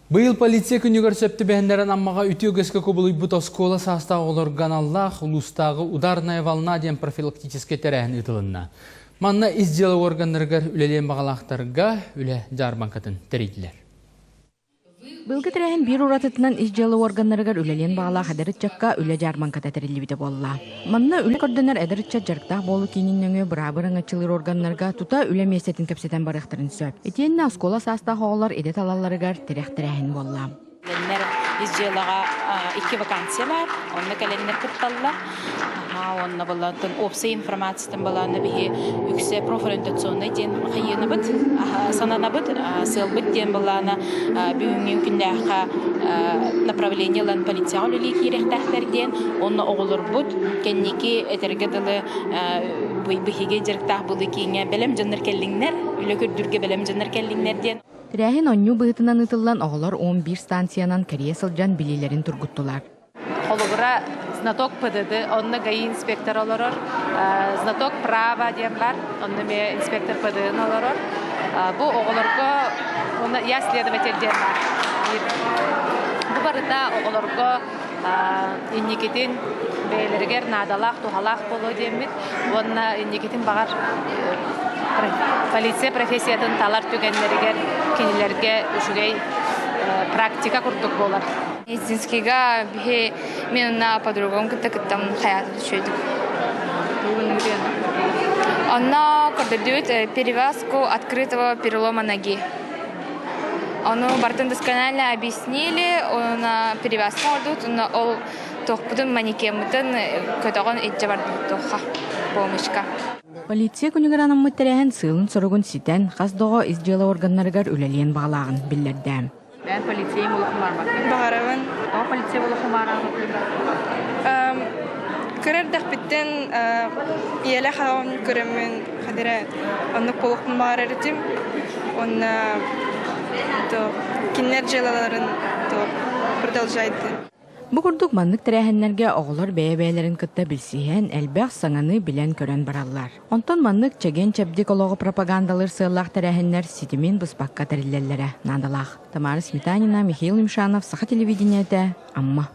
Быйыл полиция күнүгэр сөп түбэһиннэрэн Аммаҕа үтүө үгэскэ кубулуйбут оскуола саастаах оҕолорго аналлаах улуустааҕы «Ударная волна» диэн профилактическай тэрээһин ыытылынна. Манна ис дьыала уорганнарыгар үлэлиэн баҕалаахтарга үлэ дьаарбаҥкатын тэрийдилэр. Быйылгы тэрээһин биир уратытынан ис дьыала уорганнарыгар үлэлиэн баҕалаах эдэр ыччакка үлэ дьаарбаҥката тэриллибитэ буолла. Манна үлэ көрдөнөр эдэр ыччат дьарыктаах буолуу киинин нөҥүө быраабы араҥаччылыыр органнарга тута үлэ миэстэтин кэпсэтэн барыахтарын сөп. Итиэннэ оскуола саастаах оҕолор идэ талалларыгар тирэх тэрээһин буолла. Кэлэннэр ис дьыалаҕа икки вакансия баар, онно кэлэннэр кытталлар. Уонна балаатын уопсай информациятын балаана биһи үксэ профориентационнай диэн хайыанабыт, сананабыт, сыалбыт диэн балаана бүгүҥҥү күннээххэ направление ылан полицияҕа үлэлии киириэхтээхтэр диэн, онно оҕолорбут кэнники этэргэ дылы биһиги дьарыктаах буолуу кииҥҥэ бэлэм дьоннор кэллиҥнэр, үлэ көрдүүргэ бэлэм дьоннор кэллиҥнэр диэн. Тэрээһин оонньуу быһыытынан ыытыллан оҕолор 11 станциянан кэрийэ сылдьан билиилэрин тургуттулар. Холобура, знаток ПДД, онно ГАИ инспектор олорор, знаток права диэн бар, онно эмиэ инспектор ПДН олорор. Бу оҕолорго я следователь диэн бар. Бу барыта оҕолорго инникитин бэйэлэригэр наадалаах, туһалаах буолуо диэммит уонна инникитин баҕар полиция профессиятын талар түгэннэригэр кинилэргэ үчүгэй практика курдук буолар. Медицинскийга биһи мен онно подругам кытта кыттам хайааты үчүгэйдик. Онно көрдөрдүбүт перевязку открытого перелома ноги. Ону бартын досконально объяснили, онно перевязка оҥордубут, онно ол туохпутун манекеммытын көтөҕөн илдьэ бардыбыт туохха помощька. Полиция күнүгэр анаммыт тэрээһин сыалын-соругун ситэн, хас да оҕо ис дьыала органнарыгар үлэлиэн баҕалааҕын биллэрдэ. Бэйэн полицейым улахымаарбаккын? Баҕарабын. Тоҕо полиция улахымаараҕын? Кыра эрдэхпиттэн ийэлээх аҕам көрөммүн хадара оннук буолуохпун баҕарар этим. Уонна кинилэр дьыалаларын продолжайды. Бу курдук маннык тэрээһиннэргэ оҕолор бэйэ-бэйэлэрин кытта билсиһэн, элбэх саҥаны билэн-көрөн бараллар. Онтон маннык чэгиэн-чэбдик олоҕу пропагандалыыр сыаллаах тэрээһиннэр ситимин быспакка тэриллэллэрэ наадалаах. Тамара Сметанина, Михаил Юмшанов, Саха телевидениетэ, Амма.